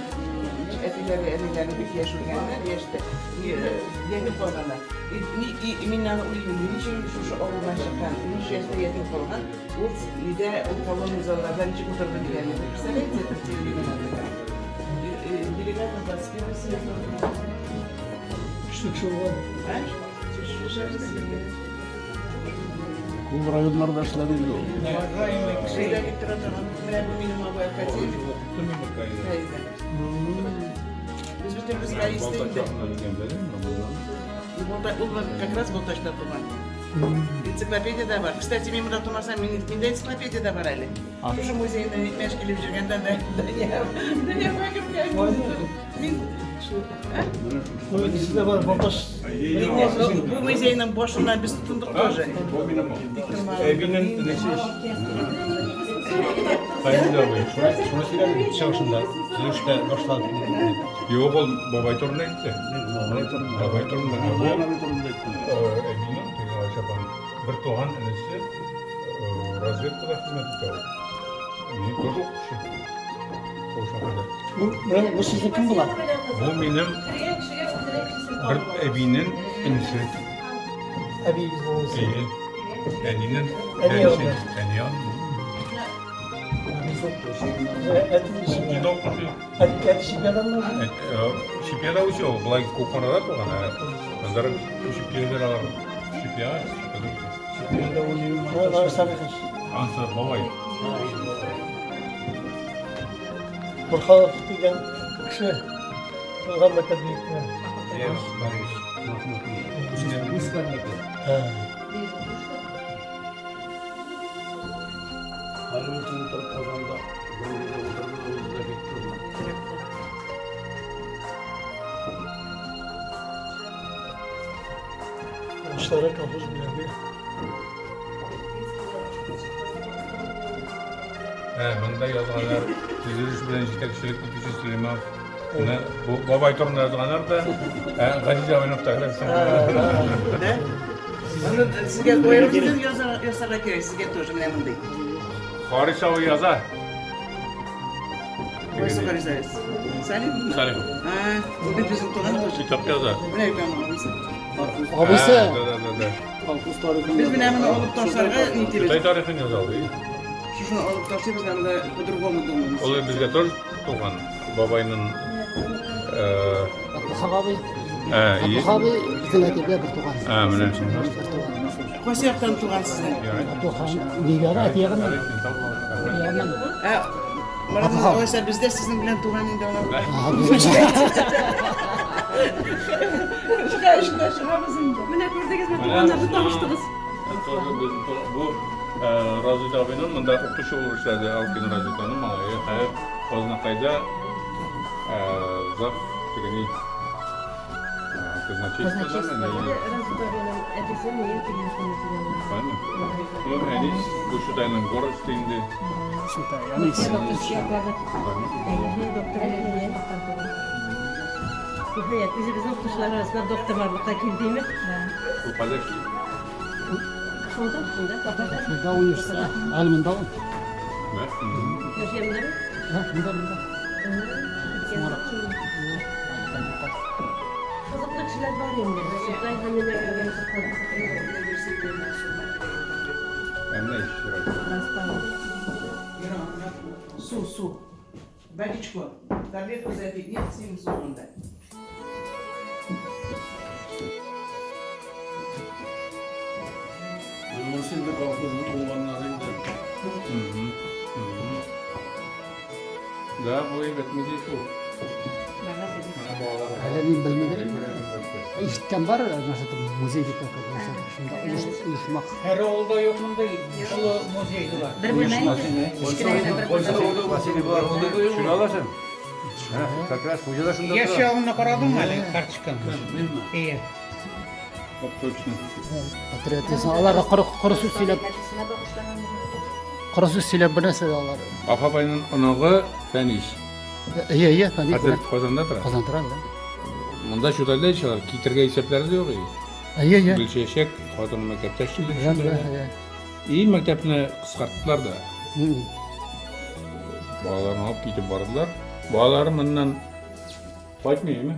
S17: Әтиләре, әниләре бик яшь үлгәннәр, яшьтә ятим калганнар. И мин аны уйлыйм, ничек инде шушы авылдан чыккан, 13 яшьтә ятим калган, ул өйдә, ул колония залларда ничек утырды дигән. Представляете, это в те времена такая. Делегат на 21 съезд.
S8: Көчле кеше булган.
S17: А?
S20: Күп районнарда эшләде инде ул.
S17: Бездә дип тора торган, менә бу минем абый академик. Без бөтенебез гаисте инде. Ул как раз Балтачта туган. Энциклопедия дә бар. Кстати, мин монда тумасам, миндә энциклопедия дә бар әле. Шушы музейда мәш килеп йөргәндә дә Дания, Дания Факировна, мин
S8: Сездә бар Балтач.
S17: Бу музейның башыннан без тотындык тоже.
S9: Әбинең энесе.
S10: Фәйзулла абый, шуны сөйләде бит чыгышында, төзелештә башланды дип.
S9: Юк, ул бабай турында әйтте.
S20: Бабай турында.
S9: Бабай турында.
S20: Бабай турында әйтте.
S9: Әбинең, теге Айшә апаның бер туган энесе разведкада хезмәт итә ул. Мин тоже укытучы. Сугышка кадәр.
S8: Бу менә бу сезнең кем була?
S9: Бу минем бер әбинең энесе.
S8: Әбиегезнең энесе.
S9: Әйе. Әнинең
S8: Әни
S9: әнисе.
S8: янында.
S9: Әни янында.
S8: Әти
S9: Укытучы укытучы.
S8: Әти Чепьяданмы?
S9: Чепьяда үсә ул, болай Кукмарада туган, ә аннары күчеп килделәр алар. Чепьяга, Чепьяда үсә.
S20: Чепьяда ул
S9: Ансы бабай.
S8: Бурханов дигән кеше булган мәктәп директоры.
S10: Борис Махмутович. Үскәннеке.
S20: Хәзер утырып Казанда, Гәүдәдә утырып үзебездә бик трудно.
S8: Уңышлары колхоз бүләге.
S9: Ә, монда язганнар, төзелеш белән җитәкчелек итүче Сөләйман. Менә бу бабай турында язганнар да, ә Газиз абыйның фотографиясен
S17: Да? Аны сезгә аерым сүз ясарга кирәк, сезгә тоже менә мондый.
S9: Харис абый яза.
S17: Кайсы Харис абый? Салихов?
S9: Салихов.
S17: А, ул бит безнең туган тоже.
S9: Китап яза.
S17: Менә икән абыйсы.
S8: Абыйсы.
S9: Да, да, да, да.
S17: Без менә моны алып ташларга нитибез.
S9: Кытай тарихын яза ул.
S17: Шушыны алып ташлыйбыз, анда по-другому думаем.
S9: Ул безгә тоже туган бабайның
S6: Абдухак абый.
S9: Ә,
S6: Абдухак абый безнең әти белән бер туган.
S9: Ә, менә.
S6: Бер туган.
S17: Кайсы яктан туган сезнең?
S6: Абдухак нигә әти ягыннан? Әти ягыннан.
S17: Ә, Марат, алайса бездә сезнең белән туган инде алар. Чыга эшенә чыгабыз инде.
S18: Менә күрдегезме, туганнарны табыштыгыз.
S9: Тоже безнең бу Разит абыйның монда укытучы булып эшләде Алкин Разит аның малае. Хәер, Азнакайда зав тегени казначействода.
S18: Разит абыйның әтисе минем телефонны
S9: Правильно? Ну, әнис бу Чутайның город инде.
S6: Чутай, әнис.
S18: Ниһаять, үзебезнең укытучылар арасында доктор барлыкка килдеме?
S9: Ул кайда эшли?
S18: Шунда, шунда, Кафада.
S6: Шунда университет. Әле монда ул.
S18: Мөҗәмдәме?
S6: Һә, монда, монда. Соңрак.
S18: Кызыклы кешеләр бар инде. Чутай һәм менә
S9: Ә менә ишек.
S17: Су, су. Водичку. Таблетку запить. Нет, син су монда.
S20: Монысы инде колхозның уңганнары инде.
S9: Да, бу әйбәт музей шул.
S6: Әле мин белмәдем. Ишеткән бар, нәрсә музей дип нәрсә шунда оешмак.
S22: Һәр авылда юк мондый олы музейлар.
S18: Бер бүлмә инде. Кечкенә генә бер бүлмә.
S19: Шуны аласың. Как раз хуҗа да шунда
S22: Яшь
S19: тора.
S22: ягына карадыңмы әле карточканы? Ие.
S9: Так точно.
S6: Патриотизм. Аларга коры коры сүз сөйләп, коры сүз сөйләп бер нәрсә дә алар.
S9: Вафа абайның оныгы Фәнис.
S6: Ие, ие, Фәнис.
S9: Хәзер Казанда тора.
S6: Казанда тора, да.
S9: Монда Чутайда яшиләр, китергә исәпләре дә юк.
S6: Ие, ие.
S9: Гөлчәчәк хатыны мәктәптә эшли.
S6: Беләм, беләм, ие.
S9: И мәктәпне кыскарттылар да. Балаларны алып китеп бардылар. Балалары моннан кайтмыймы?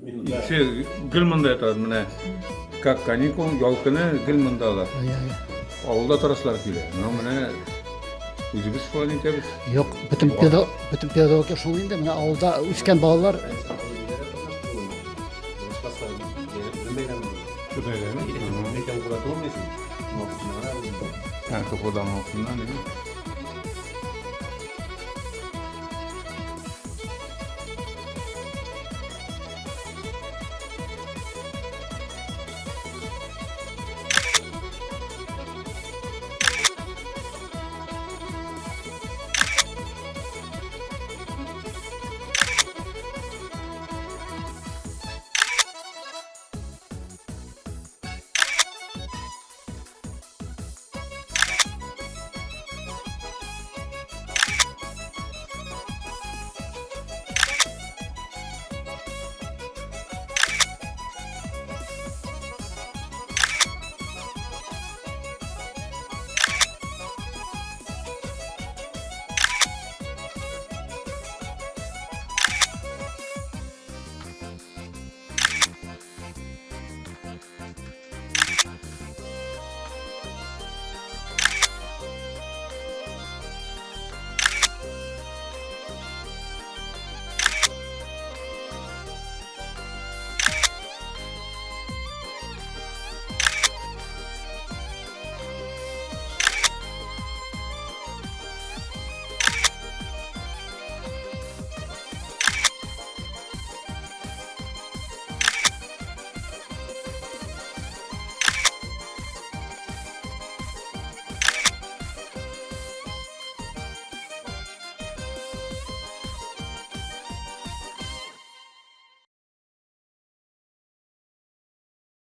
S9: Икесе гел монда яталар. Менә как каникул, ял көне гел монда алар. Авылда торасылар килә. Но менә үзебез шулай итәбез.
S6: Юк, бөтен педагог, бөтен педагогия шул инде. Менә авылда үскән балалар
S9: Ха, КФУдан алсыннар, дими?